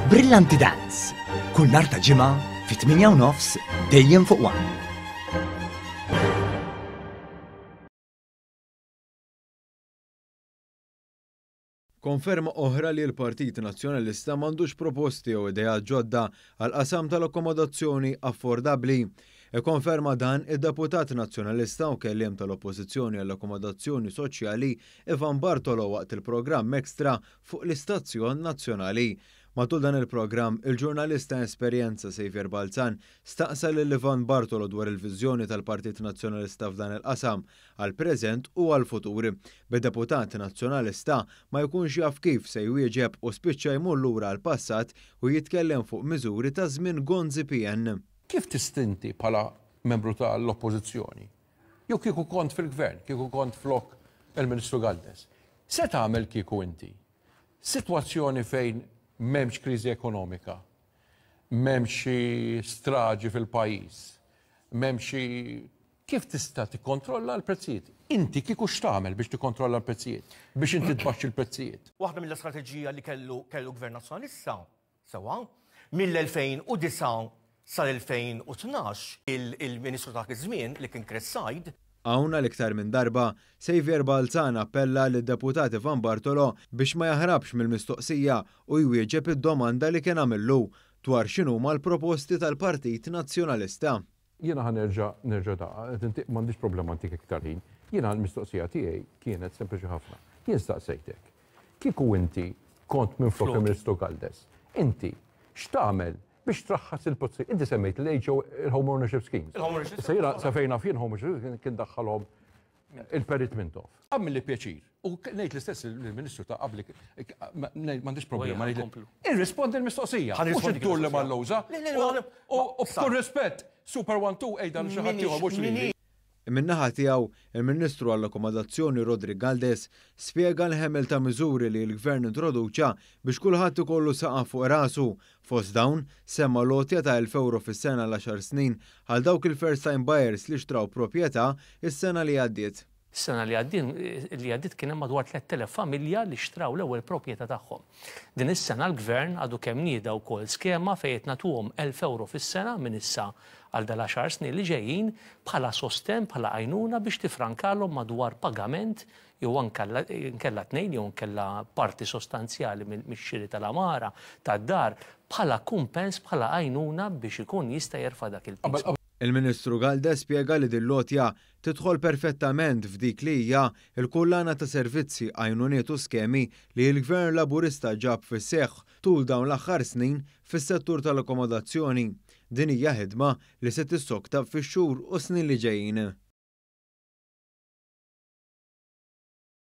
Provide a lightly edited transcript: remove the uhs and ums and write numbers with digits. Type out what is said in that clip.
Brillanti Dance, kull nhar ta' Ġimgħa fit-8 u nofs dejjem fuq One. Konferma oħra li l-Partit Nazzjonalista m'għandux proposti jew ideat ġodda għall-qasam tal-akkomodazzjoni affordabbli. Ikkonferma dan id-Deputat Nazzjonalista u Kelliem tal-Oppożizzjoni għall-Akkomodazzjoni Soċjali Ivan Bartolo waqt il-programm Extra fuq l-istazzjon nazzjonali. Matul dan il-programm, il-ġurnalist ta' esperjenza Saviour Balzan staqsa lil Ivan Bartolo dwar il-viżjoni tal-Partit Nazzjonalista f'dan il-qasam, għall-preżent u għall-futur. Bid-deputat Nazzjonalista ma jkunx jaf kif se jwieġeb u spiċċa jmur lura għall-passat u jitkellem fuq miżuri ta' żmien Gonzi PN. Kif tista' inti bħala membru tal-Oppożizzjoni, jew kieku kont fil-Gvern, kieku kont flok il-Ministru Galdes, se tagħmel kieku inti sitwazzjoni fejn m'hemmx kriżi ekonomika, m'hemmx xi straġi fil-pajjiż, m'hemmx xi kif tista' tikkontrolla l-prezzijiet? Inti kieku x'tagħmel biex tikkontrolla l-prezzijiet? Biex inti tbaxxi l-prezzijiet? Waħda mill-istrateġija li kellu kellu Gvern Nazzjonalista sewwa, mill-2009 sal-2012 il-Ministru ta' dak iż-żmien li kien Chris Said, Hawn għal iktar minn darba, Saviour Balzan appella lid-Deputat Ivan Bartolo biex ma jaħrabx mill-mistoqsija u jwieġeb id-domanda li kien għamillu dwar x'inhuma l-proposti tal-Partit Nazzjonalista. Jiena ħa nerġa' nerġa' daqqa, qed inti m'għandix problema ntik iktar ħin. Jiena l-mistoqsija tiegħi kienet sempliċi ħafna. Jien staqsejtek, kieku inti kont minflok il-Ministru Galdes, inti x'tagħmel biex traħħas il-prezzi? Inti semmejt l-HO il-Home Ownership Schemes. Issa jiena sa fejn naf jien Home Ownership kien daħħalhom il-Perit Mintoff. Għamilli pjaċir. U ngħid l-istess il-Ministru ta' qabli m'għandix problema. Irrispondi l-mistoqsija. Mhux iddur li mal-lowża. U b'kull rispett, Super 1-2 għidha lil xi ħadd ieħor mhux lili. Min-naħa tiegħu, il-Ministru għall-Akkomodazzjoni Roderick Galdes spjega l-ħemel ta' miżuri li l-Gvern introduċa biex kulħadd ikollu saqaf fuq rasu. Fost dawn, semma l-għotja ta' 1,000 ewro fis-sena għal għaxar snin għal dawk il-first time buyers li xtraw proprjetà s-sena li għaddiet. Is-sena li li għaddiet kien hemm madwar 3,000 familja li xtraw l-ewwel proprjetà tagħhom. Din is-sena l-Gvern għadu kemm nieda wkoll skema fejn qed nagħtuhom 1,000 ewro fis-sena minn issa għal dal-għaxar snin li ġejjin bħala sostenn, bħala għajnuna biex tifrankalhom madwar pagament jew anke inkella tnejn jew inkella parti sostanzjali mix-xiri tal-għamara, tad-dar, bħala kumpens, bħala għajnuna biex ikun jista' jerfa' dak il-piż. Il-Ministru Galdes spjega li din l-għotja tidħol perfettament f'dik li hija l-kullana ta' servizzi, għajnuniet u skemi li l-Gvern Laburista ġab fis-seħħ tul dawn l-aħħar snin fis-settur tal-akkomodazzjoni. Din hija ħidma li se tissokta fix-xhur u s-snin li ġejjin.